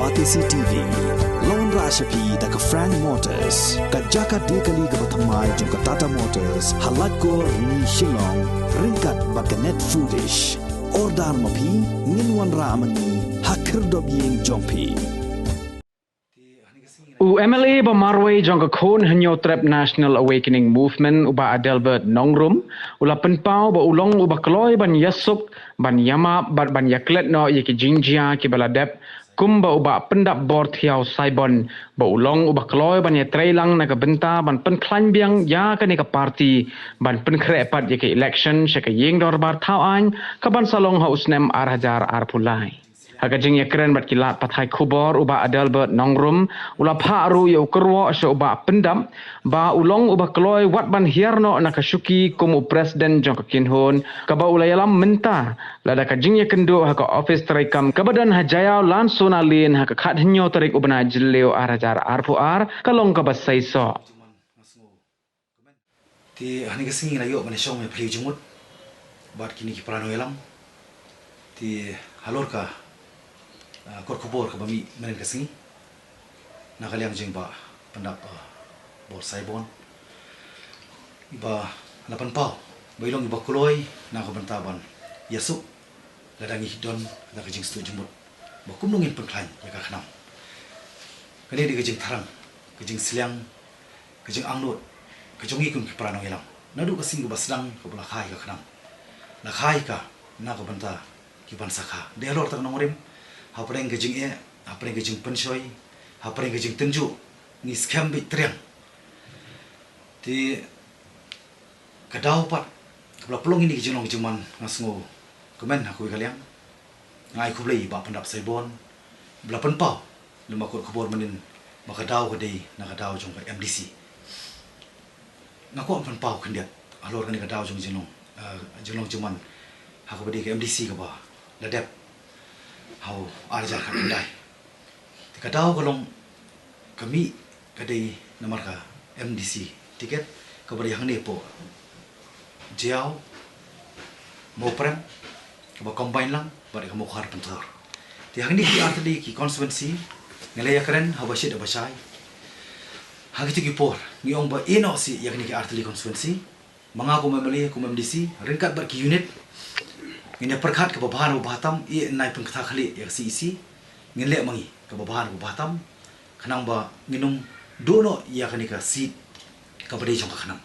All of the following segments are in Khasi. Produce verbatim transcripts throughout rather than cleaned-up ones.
Batesi T V. Long ra sha phi da ka Frank Motors, ka jaka de kali kaba thymmai jong ka Tata Motors, ha Laitkor Ni Shillong, ryngkat bad ka Net Foodish. Order ma phi, ngin wanrah ma ngi ha khyrdop ïing jong phi. U M L A ba marwei jong ka Khun Hynñiewtrep National Awakening Movement, u Bah Adelbert Nongrum, u la pynpaw ba u long uba kloi ban ïasuk, ban ïamap bad ban ïaklet noh ïa ki jingjia kiba la dep, kumba u Bah Pyndapbor Thiaw Saibon, ba u long uba kloi ban ïatreilang na ka bynta ban pynkhlaiñ biang ïa kane ka party, ban pynkhreh pat ïa ka election sha ka ïing dorbar thaw aiñ, kaban sa long ha u snem ar hajar arphew lai. Ha ka jingïakren bad ki lad pathai khubor, u Bah Adelbert Nongrum u la phah ruh ïa u kyrwoh sha u Bah Pyndap, ba u long uba kloi wat ban hiar noh na ka shuki kum u president jong ka KHUN, kaba u la ïalam mynta lada ka jingïakynduh ha ka ophis treikam kaba don ha Jaïaw Lansona Lane ha ka khathynñiew tarik u bnai Jylliew ar hajar arphew ar ka long kaba seisoh. Te ha kane ka sngi ngi la ïoh ban ïashong ïaphylliew jingmut bad kine ki para nongïalam. Te halor ka, ah, kot khubor kaba mih mynne ka sngi, na ka liang jong i Bah Pyndap, ah, Bor Saibon, i ba la pynpaw ba i long i ba kloi na ka bynta ban ïasuk lada ngi don la ka jingstad jingmut ba kumno ngin pynkhlaiñ ïa ka KHNAM. Kane dei ka jingthrang, ka jingsliang, ka jingangnud ka jong ngi kum ki para nongïalam. Naduh ka sngi kaba sdang kaba la kha ïa ka KHNAM, la kha ïa ka na ka bynta ki ban sa kha. Dei halor kata ka nongrim, hapdeng ka jingeh, hapdeng ka jingpynshoi, hapdeng ka jingtynjuh, ngi skhem beit triang. Te ka daw pat kaba la pynlong ïa kine ki jinglong jingman, nga sngew kmen ha kawei ka liang. Nga ai khublei ïa i Bah Pyndap Saibon ba la pynpaw lem bad kot khubor mynhynnin ba ka daw ka dei na ka daw jong ka MDC. Nga kwah pynpaw khyndiat halor kane ka daw jong jinglong, eh, jinglong jingman ha kaba dei ka MDC kaba la dep ha u ar hajar khatkhyndai. Te ka daw ka long, ka mih ka dei namar ka MDC ticket kaba dei hangne hapoh Jaïaw, Mawprem, kaba combine lang bad ka Mawkhar Pynthor. Te hangne ki artylli ki constituency ngi la ïakren ha ba shit ha ba shai. Ha kito ki por ngi ong ba ïehnoh sih ïa kine ki artylli constituency. Ma nga kum MLA, kum MDC, ryngkat bad ki unit, ngin ïa pyrkhat kaba bha na ba bha tam, ïa nai pynkthah khlieh ïa ka CEC, ngin leh ma ngi kaba bha na ba bha tam, khnang ba ngin ym duh noh ïa kane ka seat kaba dei jong ka KHNAM.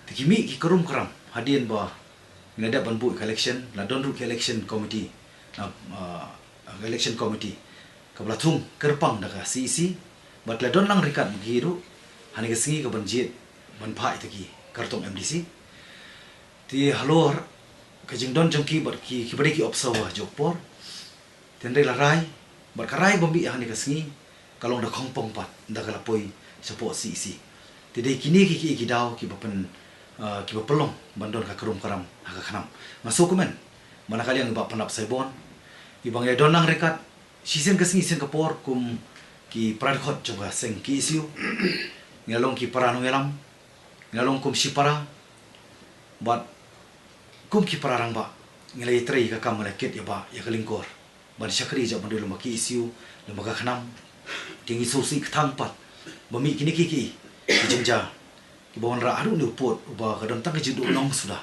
Te ki mih ki krum kram hadien ba ngi la dep ban buh ïa ka election, la don ruh ki election committee, na, ah, election committee kaba la thung kyrpang da ka CEC, bad la don lang ryngkat ma ki ruh ha kane ka sngi kaban jied ban phah ïa ki kyrtong MDC. Te halor ka jingdon jong ki bad ki, kiba dei ki observer jong ka por, te hynrei la rai, bad ka rai ba mih ha kane ka sngi ka long da khongpong pat, da ka la poi shapoh CEC. Te dei kine ki, ki, ki daw kiba pyn, ah, kiba pynlong ban don ka krum kram ha ka KHNAM. Nga sngewkmen ba na ka liang i Bah Pyndap Saibon, i ba ngi ïa don lang ryngkat shisien ka sngi shisien ka por kum ki para dkhot jong ka seng KSU, ngi la long ki para nongïalam, ngi la long kum shipara, bad kum ki para rangbah ngi la ïatrei ïa ka kam, ngi la kit ïa ba, ïa ka lyngkor ban shakri jong, ban dei lem bad ka KSU, lem bad ka KHNAM. Te ngi sngewsih kthang pat ba mih kine ki, ki, ki jingjia kiba wanrah haduh ne u pud uba ka don tang ka jingduhnong suda.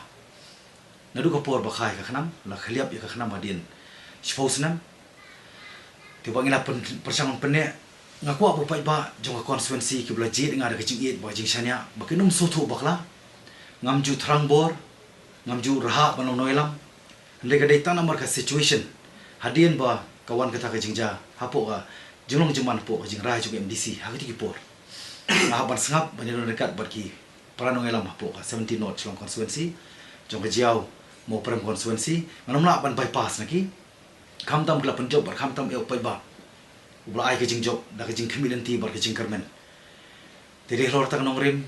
Naduh ka por ba kha ïa ka KHNAM, la khylliap ïa ka KHNAM hadien shiphew snem. Te ba ngi la pyn, pyrshang ban pynneh, nga kwah ba u paidbah jong ka constituency kiba la jied ïa nga da ka jingïeit bad ka jingshaniah ba kin ym sngewthuh bakla. Ngam ju thrang bor, ngam ju rhah ban long nongïalam. Hynrei ka dei tang namar ka situation hadien ba ka wan kata ka jingjia hapoh ka jinglong jingman hapoh ka jingrai jong ka MDC ha kito ki por. Nga hap ban sngap ban ïadon ryngkat bad ki para nongïalam hapoh ka seventeen North Shillong constituency, jong ka Jaïaw Mawprem constituency, ngan ym lah ban bypass na ki. Khamtam ki la pynjop bad khamtam eh u paidbah uba la ai ka jingjop da ka jingkhmih lynti bad ka jingkyrmen. Te dei halor kata ka nongrim,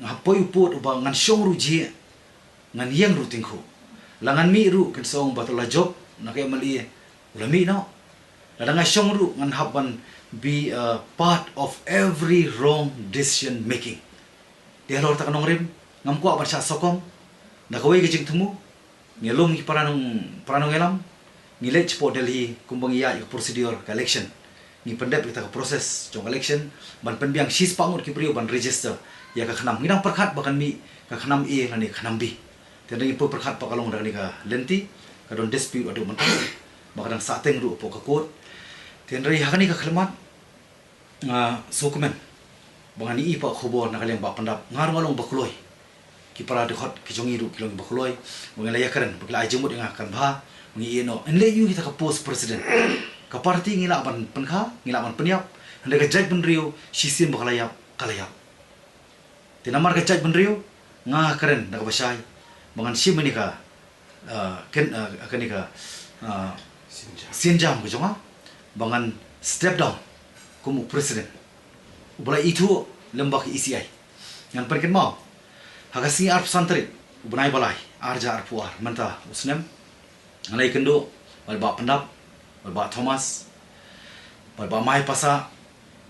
nga hap poi u pud uba ngan shong ruh jia, ngan ïeng ruh tyngkhuh. La ngan mih ruh kin sa ong ba to la jop na ka MLA u la mih noh. Lada nga shong ruh ngan hap ban be a part of every wrong decision making. Te halor kata ka nongrim, ngam kwah ban shah sokong. Na kawei ka jingthmu, ngi lum ki para nong, para nongïalam, ngi leit shapoh Delhi kumba ngi ïaid ïa ka procedure ka election. ngi pyndep ïa kata ka process jong election ban pynbiang shispah ngut ki briew ban register ïa ka KHNAM. Ngi dang pyrkhat ba kan mih ka KHNAM A lane ka KHNAM B. Te ngi pyrkhat ba ka long da kane ka lynti, ka don dispute haduh mynta ba ka dang sahteng ruh hapoh ka court. Te hynrei ha kane ka khyllipmat nga sngewkmen ba ngan ïohi pat khubor na ka liang Bah Pyndap. Nga ruh nga long ba kloi, ki para dkhot ki jong ngi ruh ki long ba kloi. Ba ngi la ïakren, ba ki la ai jingmut ïa nga kan bha, ba ngi ïeh noh. Ngi leh ïa kita ka post president, ka party ngi lah ban pynkha, ngi lah ban pynïap. Hynrei ka jaitbynriew shisien ba ka la ïap, ka la ïap. Te namar ka jaitbynriew, nga kren da kaba shai ba ngan shim ïa kane ka, ah, ken, ah, kane ka, ah, sienjam ka jong nga ba ngan step down kum u president uba la ithuh lem bad ka E C I. Ngan pynkynmaw, ha ka sngi arphew san tarik u bnai ba lai, ar hajar arphew ar, mynta u snem, nga la ïakynduh bad i Bah Pyndap, bad i Bah Thomas, bad i Bah Mai Pasa,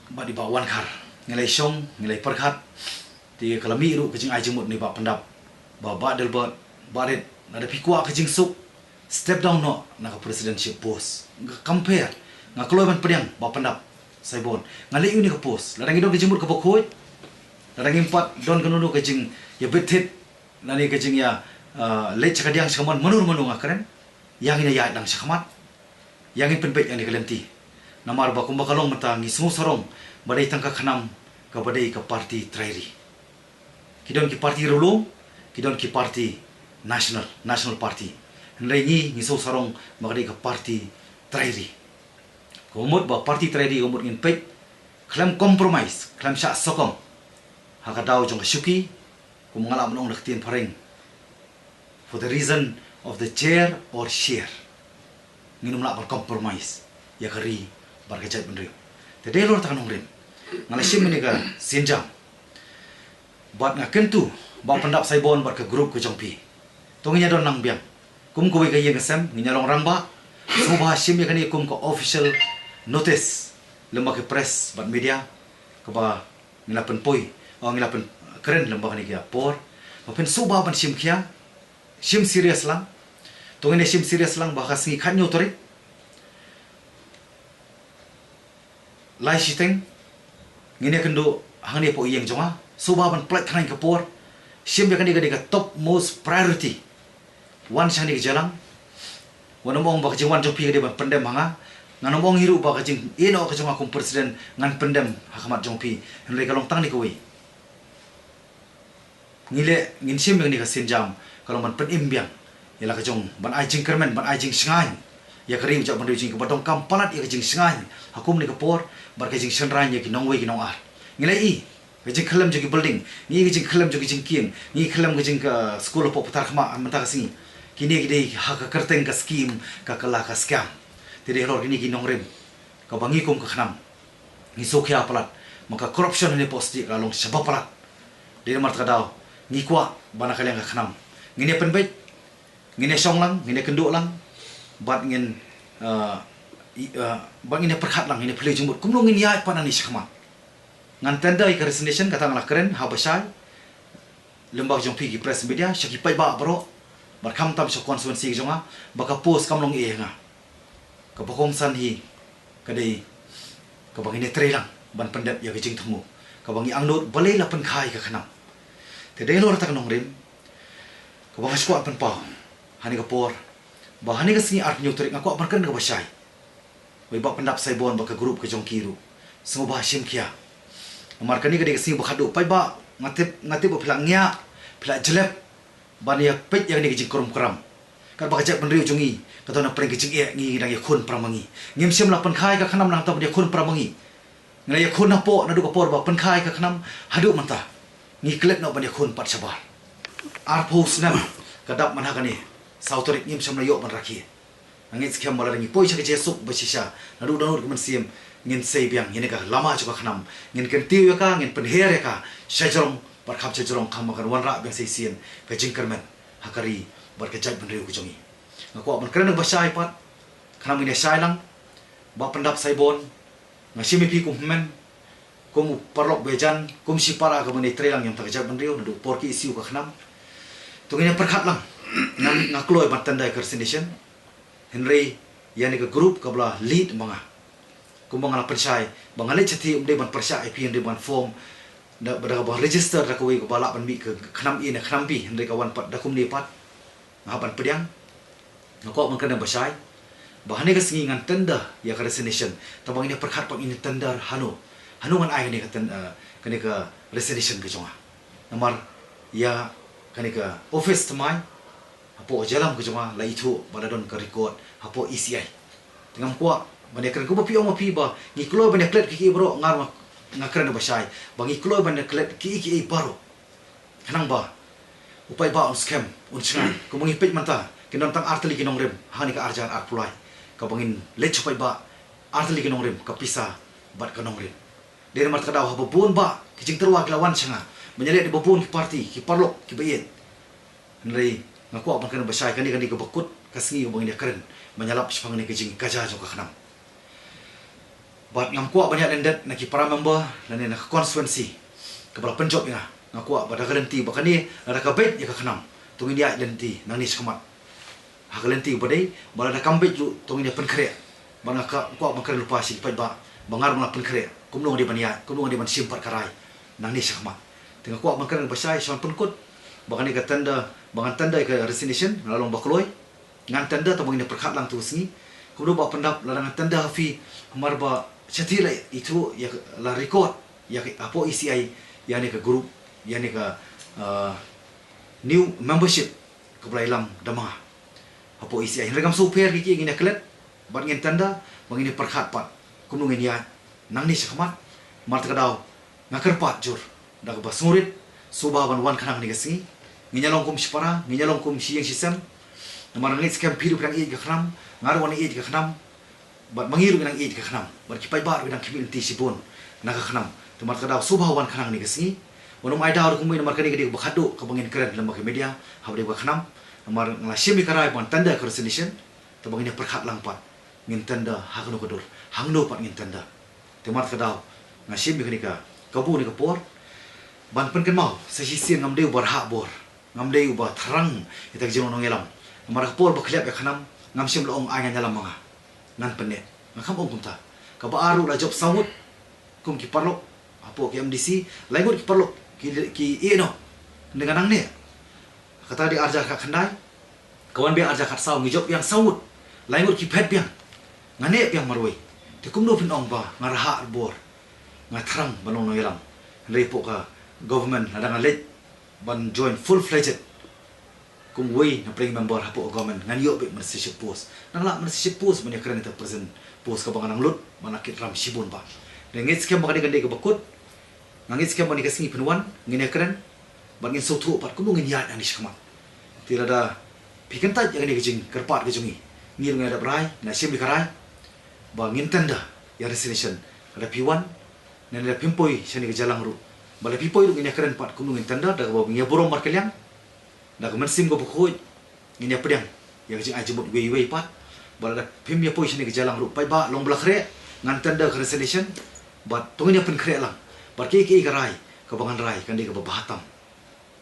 bad i Bah Wankhar. Ngi la ïashong, ngi la ïapyrkhat. Te ka la mih ruh ka jingai jingmut na i Bah Pyndap ba, Bah Delbert, Bah Rit, lada phi kwah ka jingsuk, step down noh na ka presidentship post. Nga compare, nga kloi ban pdiang Bah Pyndap Saibon. Nga leh ïa une ka post, lada ngi don ka jingmut kaba khuid, lada ngim pat don kano kano ka jingïabit thied lane ka jingïa, ah, leit sha kadiang sha kamon, mano mano, nga kren, ïa ngin ïaid lang sha khmat, ïa ngin pynbeit ïa kane ka lynti. Namar ba kumba ka long mynta ngi sngewsarong ba dei tang ka KHNAM kaba dei ka party trai ri. Ki don ki party riewlum, ki don ki party national, national party. Hynrei ngi, ngi sngewsarong ba ka dei ka party trai ri. Ka mut ba party trai ri ka mut ngin peit khlem compromise, khlem shah sokong ha ka daw jong ka shuki, kum nga lah ban ong da ka ktien phareng, for the reason of the chair or share. Ngin ym lah ban compromise ïa ka ri bad ka jaitbynriew. Te dei halor kata ka nongrim nga la shim ïa kane ka sienjam bad nga kyntu Bah Pyndap Saibon bad ka group ka jong phi. To ngin ïa don lang biang kum kawei ka ïing ka sem, ngin ïa long rangbah. Sngewbha shim ïa kane kum ka official notice lem bad ka press bad media kaba ngi la pynpoi, oh, ngi la pynkren lem bad kane ka por. Ba phin sngewbha ban shim khia, shim serious lang. To ngin ïa shim serious lang ba ha ka sngi khathynñiew tarik, lai shiteng, ngin ïa kynduh hangne hapoh ïing jong nga. Sngewbha ban pynlait khnang ïa ka por. Shim ïa kane ka dei ka top most priority. Wan sha kane ka jingïalang. Wat nym ong ba ka jingwan jong phi ka dei ban pyndem ha nga. Ngan ym ong hi ruh ba ka jingïeh noh ka jong nga kum president ngan pyndem ha khmat jong phi. Hynrei ka long tang kane kawei. Ngi leh, ngin shim ïa kane ka sienjam ka long ban pynim biang ïa la ka jong, ban ai jingkyrmen, ban ai jingshngaiñ ïa ka ri u jaitbynriew jong ngi kaba donkam palat ïa ka jingshngaiñ ha kum kane ka por bad ka jingshynraiñ ïa ki nongwei ki nongar. Ngi la ïohi ka jingkhyllem jong ki building, ngi ïohi ka jingkhyllem jong ki jingkieng, ngi ïohi khyllem ka jing, ka skul hapoh Patharkhmah mynta ka sngi. Kine ki dei ha ka kyrteng ka skim, ka kylla ka scam. Te dei halor kine ki nongrim kaba ngi kum ka KHNAM ngi sngewkhia palat. Ma ka corruption hangne hapoh state ka long shaba palat. Dei namar kata ka daw ngi kwah ba na ka liang ka KHNAM ngin ïa pynbeit, ngin ïa shong lang, ngin ïa kynduh lang bad ngin, uh, i, uh, bad ngin ïa pyrkhat lang, ngin ïa phylliew jingmut kumno ngin ïaid pat nangne sha khmat. Ngan tender ïa ka resignation, kata nga la kren haba shai lem bad jong phi ki press media, sha ki paidbah baroh bad khamtam sha constituency ka jong nga ba ka post kam long ei ha nga. Kaba kongsan hi ka dei kaba ngin ïa trei lang ban pyndep ïa ka jingthmu kaba ngi angnud balei la pynkha ïa ka KHNAM. Te dei halor kata ka nongrim kaba nga shu kwah pynpaw ha kane ka por ba ha kane ka sngi arphew hynñiew tarik nga kwah ban kren kaba shai. Wei, Bah Pyndap Saibon bad ka group ka jong ki ruh, sngewbha shim khia. Namar kane ka dei ka sngi ba khadduh, paidbah, nga tip, nga tip ba phi la ngiah, phi la jlep ban ïa peit ïa kane ka jingkrum kram. Katba ka jaitbynriew jong ngi ka don hapdeng ka jingeh, ngi dang ïakhun para ma ngi. Ngim shym la pynkha ïa ka KHNAM nangta ban ïakhun para ma ngi. Ngi la ïakhun hapoh naduh ka por ba pynkha ïa ka KHNAM haduh mynta. Ngi klet noh ban ïakhun pat shabar. Arphew snem ka dap man ha kane, saw tarik ngim shym la ïoh ban rakhe. Nga ngeit skhem ba lada ngi poi sha ka jingsuk ba shisha naduh dohnud ka mynsiem, ngin sei biang ïa kane ka lama jong ka KHNAM, ngin kyntiew ïa ka, ngin pynher ïa ka shajrong bad kham shajrong, khnang ba kan wanrah biang sa shisien ka jingkyrmen ha ka ri bad ka jaitbynriew ka jong ngi. Nga kwah ban kren kaba shai pat, khnang ba ngin ïa shai lang. Bah Pyndap Saibon, nga shim ïa phi kum hynmen, kum u paralok bajan, kum shipara kaba ngi trei lang ïa ka jaitbynriew naduh por ki issue ka KHNAM. To ngin ïa pyrkhat lang. Nga, nga kloi ban tender ïa ka resignation. Hynrei ïa kane ka group kaba la lead ma nga, Kumba nga la pynshai ba nga leit shatei ym dei ban pyrshah ïa phi, hynrei ban form da, da kaba register da kawei kaba lah ban mih ka khnam A ne khnam B, hynrei ka wan pat da kumne pat. Nga hap ban pdiang. Nga kwah ban kren ba shai ba hane ka sngi ngan tender ïa ka resignation. Tang ba ngin ïa pyrkhat pat ngin tender hano, hano ngan ai kane ka ten-, eh, kane ka resignation ka jong nga. Namar ïa kane ka office thymmai hapoh ka jingïalam ka jong nga la ithuh ba la don ka record hapoh E C I. Te ngam kwah ban ïa kren kumba phi ong ma phi ba ngi kloi ban ïa klet kiei kiei baroh, nga ruh nga kren ba shai ba ngi kloi ban ïa klet kiei kiei baroh. Khnang ba u paidbah un skhem, un shngaiñ. Kumba ngi peit mynta, kin don tang ar tylli ki nongrim ha kane ka ar hajar arphew lai. Kaba ngin leit sha u paidbah, ar tylli ki nongrim, ka pisa bad ka nongrim. Dei namar kata ka daw haba bun bah ki jingtyrwa ki la wan sha nga ban ïaleh da ba bun ki party, ki paralok kiba ïeit. Hynrei nga kwah ban kren ba shai, kane ka dei kaba kut ka sngi ba ngin ïa kren ban ïalap shaphang kane ka jingkajia jong ka khnam. Bad ngam kwah ban ïaid lyndet na ki para member lane na ka constituency kaba la pynjop ïa nga. Nga kwah ba da ka lynti ba kane lada ka beit ïa ka khnam, to ngin ïaid lynti nangne shakhmat ha ka lynti ba dei, ba lada kam beit ruh to ngin ïa pynkhreh. Bad nga ka-, kwah ban kren lypa sha ki paidbah ba nga ruh nga la pynkhreh kumno nga dei ban ïaid, kumno nga dei ban shim pat ka rai nangne shakhmat. Te nga kwah ban kren ba shai, sha ban pynkut ba kane ka tender, ba ngan tender ïa ka resignation, nga la long ba kloi. Ngan tender, tang ba ngin ïa pyrkhat lang tu sngi. Kumno ba pyndap, lada ngan tender ha phi, namar ba shatei la ithuh ïa ka, la record ïa ka hapoh E C I, ïa ne ka group, ïa ne ka, uh, new membership kaba la ïalam da ma nga hapoh E C I. Hynrei ngam sngewpher kiei kiei, ngin ïa klet bad ngin tender, ba ngin ïa pyrkhat pat kumno ngin ïaid nangne shakhmat. Namar kata ka daw nga kyrpad jur da kaba sngewrit, sngewbha ban wan khnang ha kane ka sngi. Ngin ïa long kum shipara, ngin ïa long kum shi ïing shi sem. Namar nga ngeit skhem phi ruh phi dang ïeit ka khnam, nga ruh nga dang ïeit ka khnam. Bad ma ngi ruh ngi dang ïeit ka khnam, bad ki paidbah ruh ki dang khmih lynti shibun na ka khnam. Te namar kata ka daw sngewbha wan khnang ha kane ka sngi. Wat nym ai daw ruh kumwei, namar kane ka dei kaba khatduh kaba ngin kren lem bad ka media ha ba dei ka khnam. Namar nga la shim ïa ka rai ban tender ka resignation. Te ba ngin ïa pyrkhat lang pat, ngin tender ha kano ka dur, hangno pat ngin tender. Te namar kata ka daw nga shim ïa kane ka kabu ne ka por ban pynkynmaw sa shisien. Ngam dei uba rhah bor, ngam dei uba thrang ïa kata ka jinglong nongïalam. Namar ka por ba khlieh ïa ka khnam ngam shym la ong ai ngan ïalam ma nga, ngan pynneh. Nga kam ong kumta. Kaba ar ruh la jop saw ngut kum ki paralok hapoh ki M D C, lai ngut ki paralok ki, ki ïeh noh. Hynrei nga nangne. Kata ka dei ar hajar khatkhyndai, ka wan biang ar hajar khatsaw, ngi jop biang saw ngut, lai ngut ki phet biang. Nga neh biang marwei. Te kumno phin ong ba nga rhah bor, nga thrang ban long nongïalam, hynrei hapoh ka government lada nga leit ban join full fledged kum uwei na pdeng member hapoh ka government, ngan ïoh beit ministership post. Nang lah ministership post ban ïakren ïa ka present post kaba nga nang lut ban ïa kit ram shibun bah. Nga ngeit skhem ba ka dei, ka dei kaba kut. Nga ngeit skhem ba kane ka sngi phin wan, ngin ïakren bad ngin sngewthuh pat kumno ngin ïaid nangne shakhmat. Te lada phi kyntait ïa kane ka jingkyrpad ka jong ngi, ngi ruh ngi la dep rai, nga shim ïa ka rai ba ngin tender ïa resignation. Lada phi wan, ne lada phim poi shane ka jingïalang ruh, bad lada phi poi ruh ngin ïakren pat kumno ngin tender, da kaba ngin ïaburom markylliang, da ka mynsiem kaba khuid, ngin ïa pdiang ïa ka jingai jingmut iwei ïa iwei pat. Bad lada phim ïa poi shane ka jingïalang ruh, paidbah, long ba la khreh, ngan tender ka resignation. Bad to ngin ïa pynkhreh lang. Bad kiei kiei ka rai kaba ngan rai kan dei kaba bha tam,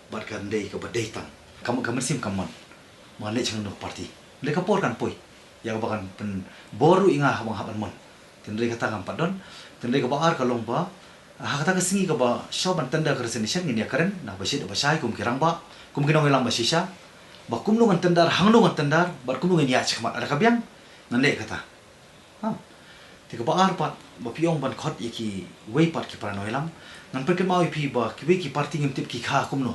bad kan dei kaba dei tam. Kam, ka mynsiem kam mon ba ngan leit sha kano ka party. Hynrei ka por kan poi ïa kaba kan pynbor ruh ïa nga haba nga hap ban mon. Te hynrei kata kam pat don. Te hynrei kaba ar ka long ba ha kata ka sngi kaba shuwa ban tender ka resignation, ngin ïakren na ba shit ba shai kum ki rangbah, kum ki nongïalam ba shisha, ba kumno ngan tender, hangno ngan tender, bad kumno ngin ïaid shakhmat. Lada ka biang, ngan leh kata. Ha. Te kaba ar pat, ba phi ong ban khot ïa kiwei pat ki para nongïalam, ngan pynkynmaw ïa phi ba kiwei ki party ngim tip ki kha kumno.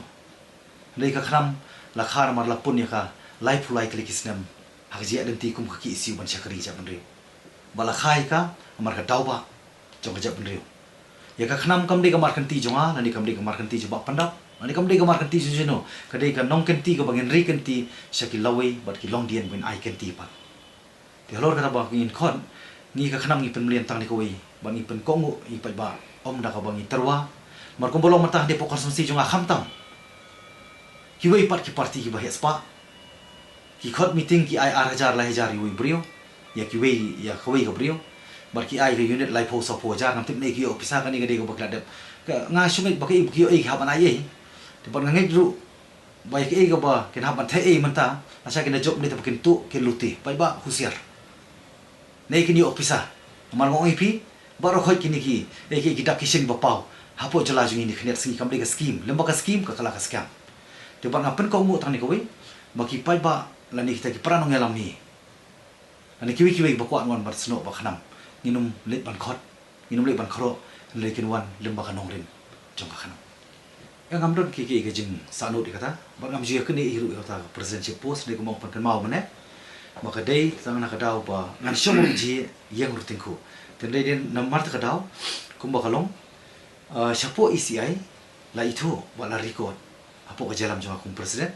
Hynrei ka khnam la kha namar la pun ïa ka laiphew lai tylli ki snem ha ka jingïaid lynti kum ka K S U ban shakri jaitbynriew. Ba la kha ïa ka namar ka daw bah jong ka jaitbynriew. Ïa ka khnam kam dei ka markynti jong nga, lane kam dei ka markynti jong Bah Pyndap, lane kam dei ka markynti jong jino, ka dei ka nongkynti kaba ngin ri kynti sha ki lawei bad ki longdien ban ai kynti pat. Te halor kata ba ngin khot, ngi ka khnam ngi pynmlien tang ne kawei, ba ngi pynkohnguh ïa ki paidbah, ym da kaba ngi tyrwa. Namar kumba long mynta ha dei hapoh constituency jong nga khamtam kiwei pat ki party kiba heh spah, ki khot meeting ki ai ar hajar lai hajar ïa uwei u briew, ïa kiwei, ïa kawei ka briew. Bad ki ai ka unit laiphew sawphew hajar, ngam tip ne ki ïoh pisa, kane ka dei kaba ki la dep. Ka, nga shu ngeit ba ki, ki ïoh ei ki hap ban ai ei. Te bad nga ngeit ruh ba ïa kiei kaba kin hap ban theh ei mynta, lashai kin da jop ne te ba kin tuh kin lute. Paidbah husiar. Ne kin ïoh pisa. Namar nga ong ïa phi, baroh khoit kine ki, eh, ki, ki dak ki shin ba paw hapoh jylla jong ngi, ne khyndiat sngi kam dei ka skim, lem bad ka skim ka kylla ka skhem. Te bad nga pynkohnguh tang ne kawei ba ki paidbah lane kita ki para nongïalam ngi, lane kiwei kiwei ba kwah wan ban snoh ba khnam, ngin ym leit ban khot, ngin ym leit ban khroh, hynrei kin wan lem bad ka nongrim jong ka khnam. Nga ngam don kiei kiei ka jingsahnud ïa kata, bad ngam ju ïakynduh ruh ïa kata ka presidentship post, ne kumba ong, pynkynmaw mynne ba ka dei tang na ka daw ba ngan shong ruh jhieh, ïeng ruh tyngkhuh. Te hynrei dei namar kata ka daw kumba ka long, ah, shapoh E C I la ithuh bad la record hapoh ka jingïalam jong nga kum president.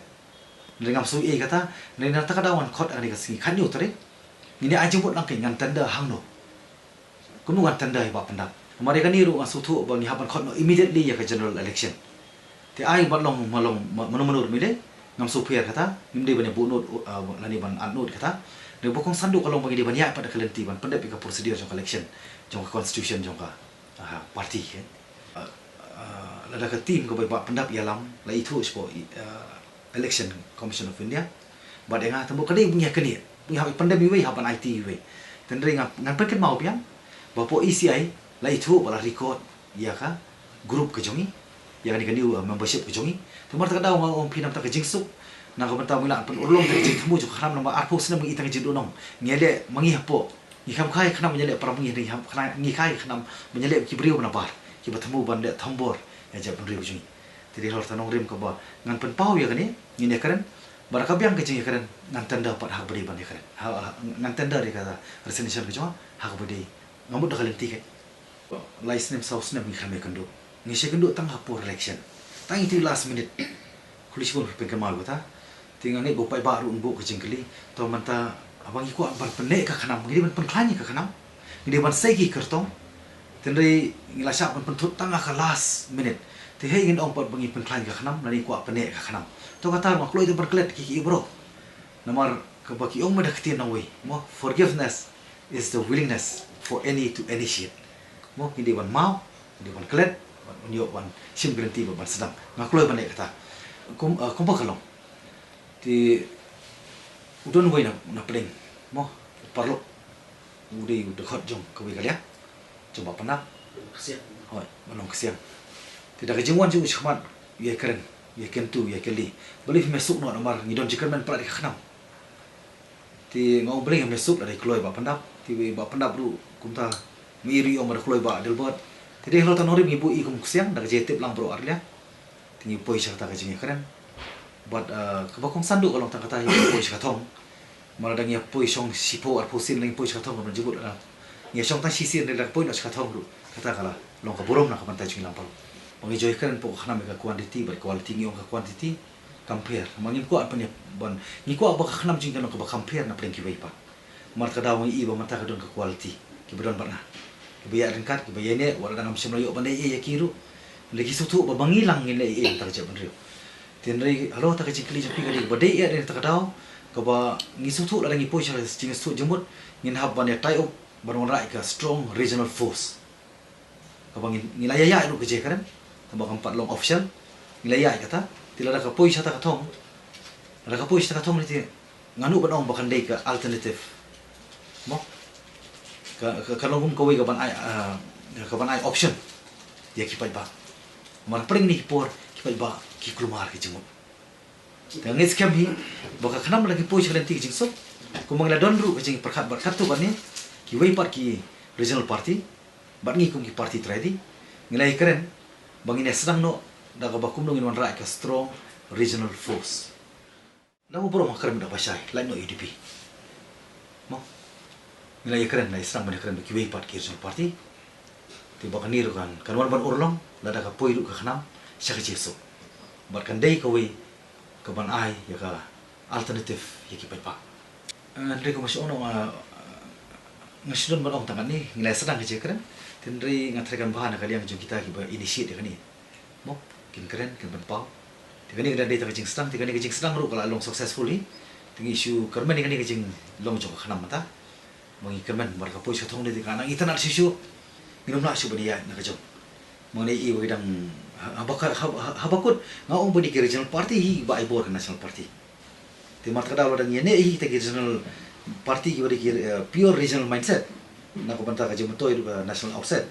Hynrei ngam sngew ei kata, hynrei na kata ka daw ngan khot ha kane ka sngi khathynñiew tarik. Ngin ïa ai jingmut lang kein ngan tender hangno. Kumno ngan tender ïa Bah Pyndap. Namar ïa kane ruh nga sngewthuh ba ngi hap ban khot noh immediately ïa ka general election. Te ai bad long ma long ma-, mano mano ruh mynlei, ngam sngewpher kata, ngim dei ban ïa buh nud, uh, lane ban ad nud kata. Hynrei ba kongsan duh ka long ba ngi dei ban ïaid pat da ka lynti ban pyndep ïa ka procedure jong ka election, jong ka constitution jong ka, ah, party, eh. Ah, ah, lada ka team kaba Bah Pyndap ïalam la ithuh shapoh, ah, Election Commission of India. Bad ïa nga, tang ba ka dei ba ngi ïa kane, ba ngi hap ban pyndem iwei, hap ban aiti iwei. Te hynrei nga, ngan pynkynmaw biang ba hapoh E C I la ithuh bad la record ïa ka group ka jong ngi, ïa kane ka new, uh, membership ka jong ngi. Te namar kata ka daw nga ong ïa phi, namar ka jingsuk, na ka bynta ba ngi lah ban pynurlong ïa ka jingthmu jong ka khnam, namar arphew snem ngi i tang ka jingduhnong. Ngi ïaleh ma ngi hapoh, ngi kham kha ïa ka khnam ban ïaleh para ma ngi, ngi kham kha, ngi kha ïa ka khnam ban ïaleh ki briew ba nabar, kiba thmu ban leh thombor ïa ka jaitbynriew jong ngi. Te dei halor kata ka nongrim kaba ngan pynpaw ïa kane, ngin ïakren. Bad da ka biang ka jingïakren, ngan tender pat ha kaba dei ban ïakren. Ha, ha, ngan tender ïa ka resignation ka jong nga ha kaba dei. Nga mut da ka lynti kein. Lai snem saw snem ngi khlem ïakynduh. Ngi sa ïakynduh tang ha por election. Tang ïa kito last minute. Khublei shibun phi pynkynmaw ïa kata. Te nga ngeit ba u paidbah ruh un buh ka jingkylli. To mynta haba ngi kwah ban pynneh ïa ka khnam, ngi dei ban pynkhlaiñ ïa ka khnam, ngi dei ban sei ki kyrtong. Te hynrei ngi la shah ban pynthut tang ha ka last minute. Te hei ngin ong pat ba ngi pynkhlaiñ ïa ka khnam lane ngi kwah pynneh ïa ka khnam. To kata ruh nga kloi te ban klet kiei kiei baroh. Namar kaba ki ong ma da ka ktien nongwei, mo, forgiveness is the willingness for any to initiate. Mo, ngi dei ban maw, ngi dei ban klet, ban ïoh ban shim ka lynti bad ban sdang. Nga kloi ban leh kata. Kum, ah, kumba ka long. Te u don uwei na, na pdeng, mo, u paralok, u dei u dkhot jong kawei ka liang jong Bah Pyndap. Ksiang. Hooid, Bah Nongksiang. Te da ka jingwan jong u shakhmat, ïakren, ïakyntu, ïakylli. Balei phim ïasuk noh namar ngi don jingkyrmen palat ïa ka khnam. Te nga ong balei ngam ïasuk, lada i kloi Bah Pyndap. Te Bah Pyndap ruh kumta, ma i ruh i ong ba da kloi Bah Adelbert. Te dei halor kata ka nongrim ngi buh i kum u Ksiang, da ka jingtip lang baroh ar liang. Te ngi poi sha kata ka jingïakren. Bad, ah, kaba kongsan duh ka long tang kata, ngi poi sha ka thong. Namar lada ngi ïa poi shong shiphew arphew sien, lada ngi poi sha ka thong, ka ban jingmut lada ngi ïa shong tang shisien, lada ka poi noh sha ka thong ruh, kata ka la long ka burom na ka bynta jong ngi lang baroh. Ba ngi ju ïakren hapoh ka khnam ïa ka quantity bad quality, ngi ong ka quantity kam pher. Namar ngim kwah ban ïa, ban, ngi kwah ba ka khnam jong ngi kan long kaba kham pher na pdeng kiwei pat. Namar ka daw ngi i ba mynta ka don ka quality, kiba don bad nga, kiba ïaid ryngkat, kiba ïaineh, wat la dang ngam shym la ïoh ban ïaineh ïa ki ruh. Hynrei ki sngewthuh ba ma ngi lang ngin leh ei ei na ka jaitbynriew. Te hynrei halor kata ka jingkylli jong phi ka dei kaba dei eh, dei na kata ka daw kaba ngi sngewthuh, lada ngi poi sha ka jingsngewthuh jingmut, ngin hap ban ïa tie up ban wanrah ïa ka strong regional force. Kaba ngin, ngi la ïa ïaid ruh ka jingkren, kaba kam pat long official, ngi la ïaid kata. Te lada ka poi sha kata ka thong, lada ka poi sha kata ka thong ne, te nga nud ban ong ba kan dei ka alternative, mo, ka, ka, ka long kum kawei ka ban ai, ah, ka ban ai option ïa ki paidbah. Namar pdeng kine ki por ki paidbah ki kulmar ki jingmut. Te nga ngeit skhem hi ba ka khnam lada ki poi sha ka lynti ka jingsuk, kumba ngi la don ruh ka jingpyrkhat bad katto katne kiwei pat ki regional party bad ngi kum ki party trai dih, ngi la ïakren ba ngin ïa sdang noh da kaba kumno ngin wanrah ïa ka strong regional force. Da u burom ha kren da ba shai, lait noh U D P. Mo. Ngi la ïakren, la ïa sdang ban ïakren bad kiwei pat ki regional party. Te ba kane ruh kan, kan wan ban urlong lada ka poi ruh ka khnam sha ka jingsuk. Bad kan dei kawei ka ban ai ïa ka alternative ïa ki paidbah. Eh, hynrei kumba shu ong, eh, nga shu don ban ong tang katne, ngi la sdang ka jingkren. Te hynrei nga thrang kan bha na ka liang jong kita kiba initiate ïa kane. Mo, kin kren, kin pynpaw. Te kane ka dei tang ka jingsdang, te kane ka jingsdang ruh ka la long successfully. Te ngi shu kyrmen ïa kane ka jinglong jong ka khnam mynta. Ba ngi kyrmen, namar ka poi sha thong ne te ka nang itynnad shuh shuh. Ngin ym lah shuh ban ïaid na ka jong. Ba ngi i ba ki dang, ha, haba ka, ha, ha, haba kut nga ong ba dei ki regional party hi ba ai bor ka national party. Te namar kata ka daw lada ngi ïa ne hi kita ki regional party kiba dei ki, eh, pure regional mindset. Na ka bynta ka jingmyntoi ruh ka national outset.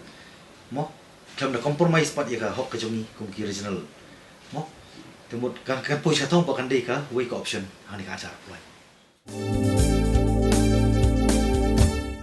Mo, khlem da compromise pat ïa ka hok ka jong ngi kum ki regional. Mo, te mut kan, kan poi sha thong ba kan dei kawei ka option hangne ka Achar.